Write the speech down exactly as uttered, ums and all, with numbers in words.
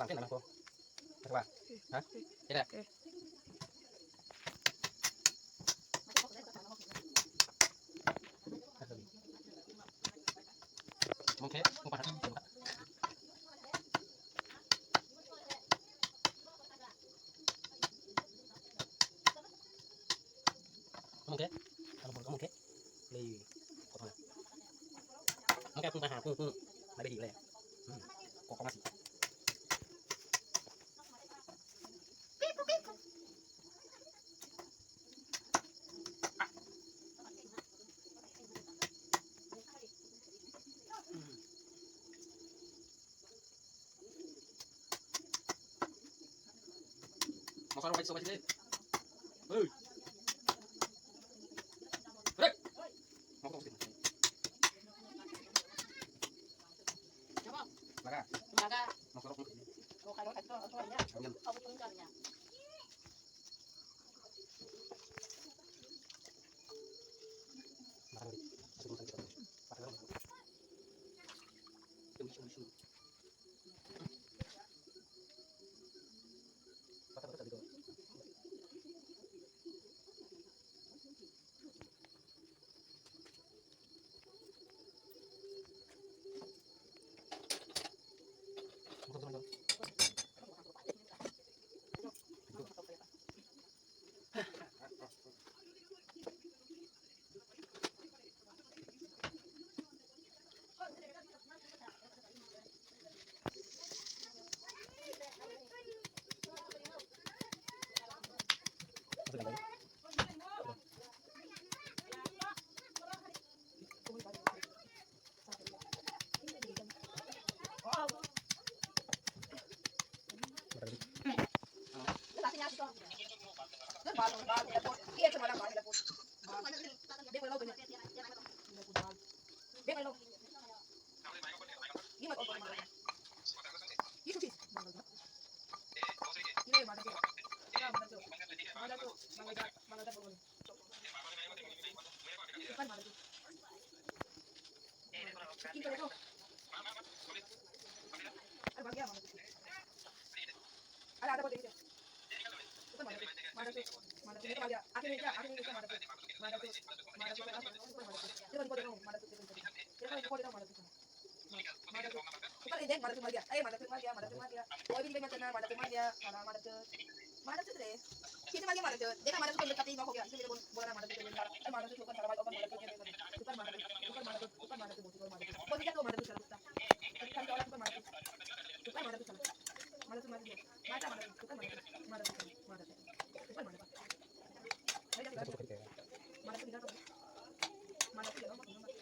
Tena nako. Apa? Hah? Tidak. Mungkin, mungkin. Kamu ke? Kamu pun kamu ke? Lei, kotong. Kamu ke pun paha, pun, pun. Lagi di lei. Hmm. Kok masih. Masaro bai sobai de. Hei. Hei. Masaro bai. Laga. Laga. Masaro bai. Ko kalo kato to ya. Amin. Abu tun kan ya. Motherfucker, eh, motherfucker, motherfucker, motherfucker. Oi, bini bai mantena, motherfucker, motherfucker. Motherfucker, motherfucker re. Kita magi motherfucker. Deka motherfucker, kati no ho gaya. Isme mere bol-, bola na motherfucker, motherfucker. Super motherfucker, super motherfucker, super motherfucker, super motherfucker, super motherfucker. Bol diya to motherfucker, super motherfucker. Kati kati aur super motherfucker. Super motherfucker, super motherfucker. Motherfucker, motherfucker. Mata motherfucker, super motherfucker, motherfucker, motherfucker. Super motherfucker. Motherfucker, motherfucker.